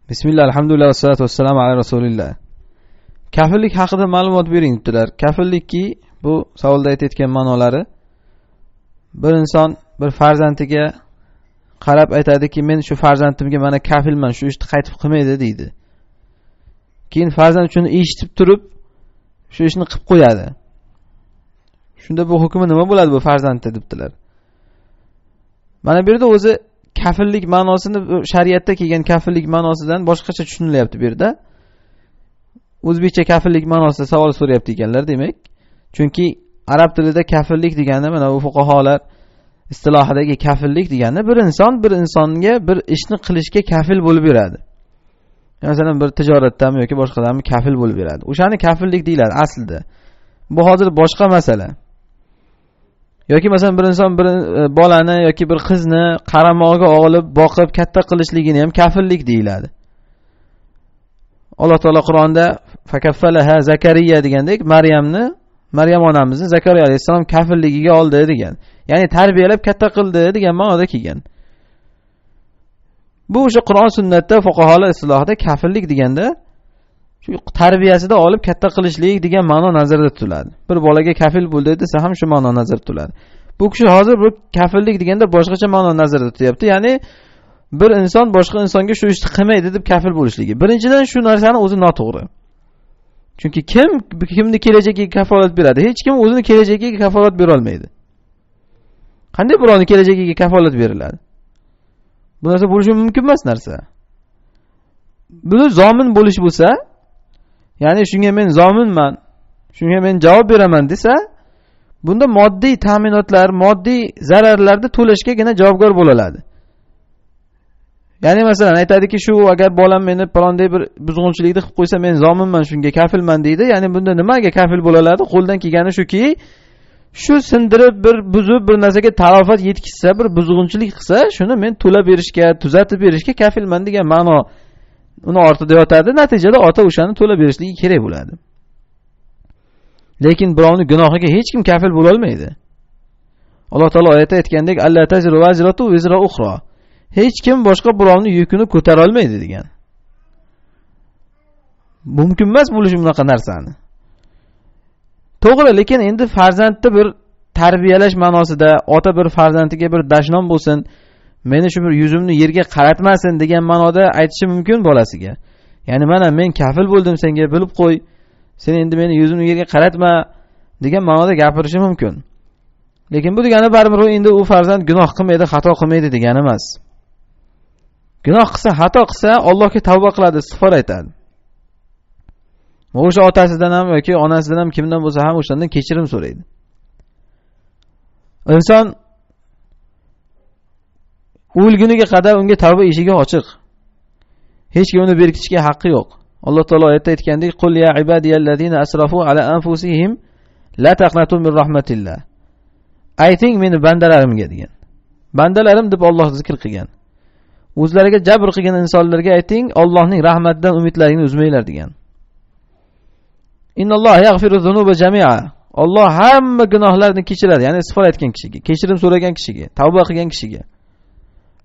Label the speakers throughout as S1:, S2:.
S1: Bismillah, alhamdulillah, vassalatu vassalamu ala rasulillah. Kafillik haqida ma'lumot bering debdilar. Kafillikki bu savolda aytayotgan ma'nolari, bir inson bir farzandiga qarab aytadiki, men shu farzandimga mana kafilman, shu ishni qaytib qilmaydi deydi. Keyin farzand shuni eshitib turib shu ishni qilib qo'yadi. Shunda bu hukmi nima bo'ladi bu farzandda debdilar. Mana bu yerda o'zi kafillik ma'nosini shariatda kelgan kafillik ma'nosidan boshqacha tushunilyapti bu yerda. O'zbekcha kafillik ma'nosida savol so'rayapti ekanlar demak. Chunki arab tilida kafillik degani, mana bu fuqaholar istilohidagi kafillik degani bir inson bir insonga bir ishni qilishga kafil bo'lib beradi. Masalan, bir tijoratdami yoki boshqadami kafil bo'lib beradi. O'shani kafillik deyiladi aslida. Bu hozir boshqa masala. Yoki masalan bir inson bir bolani yoki bir qizni qaramog'iga olib, boqib, katta qilishligini ham kafillik deyiladi. Alloh taolo Qur'onda fakaffalaha Zakariya degandek Maryamni, Maryam onamizni Zakariya alayhissalom kafilligiga oldi degan. Ya'ni tarbiyalab katta qildi degan ma'noda kelgan. Bu o'sha Qur'on sunnatda fuqaholar istilohida kafillik deganda shu tarbiyasida olib katta qilishlik degan ma'no nazarda tutiladi. Bir bolaga kafil bo'ldi desa ham shu ma'no nazarda tutiladi. Bu kishi hozir bu kafillik deganda boshqacha ma'no nazarda tutyapti. Ya'ni bir inson boshqa insonga shu ishni qilmaydi deb kafil bo'lishligi. Birinchidan shu narsani o'zi noto'g'ri. Chunki kim kimni kelajagiga kafolat beradi? Hech kim o'zini kelajagiga kafolat bera olmaydi. Qanday birovning kelajagiga kafolat beriladi? Bu narsa bo'lishi mumkin emas narsa. Buni zomin bo'lish bo'lsa, ya'ni shunga men zominman, shunga men javob beraman desa, bunda moddiy ta'minotlar, moddiy zararlarni to'lashgagina javobgar bo'ladi. Ya'ni masalan aytadiki, shu agar bolam meni palonday bir buzg'unchilikni qilib qo'ysa, men zominman, shunga kafilman deydi. Ya'ni bunda nimaga kafil bo'ladi? Qo'ldan kelgani shuki, shu sindirib bir buzib bir narsaga talofat yetkazsa, bir buzg'unchilik qilsa, shuni men to'lab berishga, tuzatib berishga kafilman degan ma'no uni ortida yotadi. Natijada ota o'shani to'lab berishligi kerak bo'ladi. Lekin birovning gunohiga hech kim kafil bo'la olmaydi. Alloh taolo oyatda aytgandek, alla taziru vaziratu vizra ukhra. Hech kim boshqa birovning yukini ko'tara olmaydi degan. Mumkin emas bo'lishi bunaqa narsani. To'g'ri, lekin endi farzandni bir tarbiyalash ma'nosida ota bir farzandiga bir dashnom bo'lsin, meni shu bir yuzimni yerga qaratmasin degan ma'noda aytishi mumkin bolasiga. Ya'ni mana men kafil bo'ldim senga, bilib qo'y, sen endi meni yuzimni yerga qaratma degan ma'noda gapirishi mumkin. Lekin bu degani baribir endi u farzand gunoh qilmaydi, xato qilmaydi degani emas. Gunoh qilsa, xato qilsa Allohga tavba qiladi, istig'for aytadi. O'sha otasidan ham yoki onasidan ham kimdan bo'lsa ham o'shandan kechirim so'raydi. Inson o'lguniga qadar unga tavba eshigi ochiq. Hech kim uni berkitishga haqqi yo'q. Alloh taolo oyatda aytgandek, "Qul ya ibadiyallazina asrafu ala anfusihim la taqnatu min rahmatillah." Ayting meni bandalarimga degan. Bandalarim deb Alloh zikr qilgan. O'zlariga jabr qilgan insonlarga ayting, Allohning rahmatidan umidlaringni uzmanglar degan. Innalloha yaghfiru zunuba jami'a. Alloh hamma gunohlarni kechiradi, ya'ni istig'for aytgan kishiga, kechirim so'ragan kishiga, tavba qilgan kishiga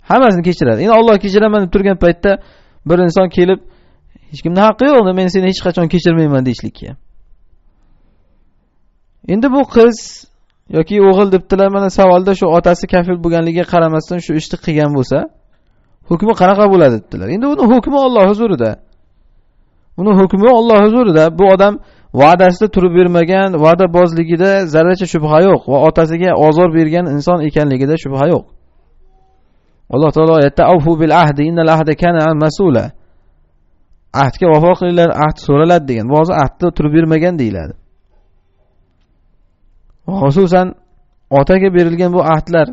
S1: hammasini kechiradi. Endi Alloh kechiraman deb turgan paytda bir inson kelib, hech kimning haqqi yo'q, men seni hech qachon kechirmayman deyishlikka. Endi bu qiz yoki o'g'il debdilar, mana savolda shu otasi kafil bo'lganligiga qaramasdan shu ishni qilgan bo'lsa, hukmi qanaqa bo'ladi debdilar. Endi uni hukmi Alloh huzurida. Uni hukmi Alloh huzurida. Bu odam va'dasida turib bermagan, va'dabozligida zarracha shubha yo'q va otasiga ozor bergan inson ekanligida shubha yo'q. Alloh taolo oyatda avfu bil ahdi innal ahda kana mas'ula. Ahdga vafo qilinglar, ahd so'raladi degan. Bu hozir ahdda turib bermagan deyiladi. Xususan otaga berilgan bu ahdlar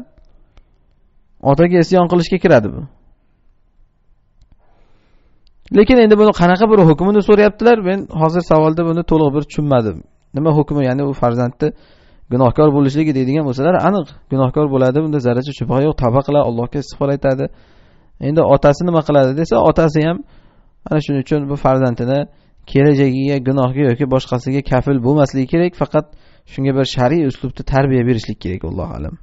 S1: otaga isyon qilishga kiradi bu. Lekin endi buni qanaqa bir hukmini so'rayaptilar? Men hozir savolda buni to'liq bir tushunmadim. Nima hukmi? Ya'ni u farzandni gunohkor bo'lishligi deydigan bo'lsalar, aniq gunohkor bo'ladi, bunda zarracha shubha yo'q, tavba qiladi, Allohga istig'for aytadi. Endi otasi nima qiladi desa, otasi ham ana shuning uchun bu farzandini kelajagiga, gunohga yoki boshqasiga kafil bo'lmasligi kerak, faqat shunga bir shar'iy uslubda tarbiya berishlik kerak, allohu alam.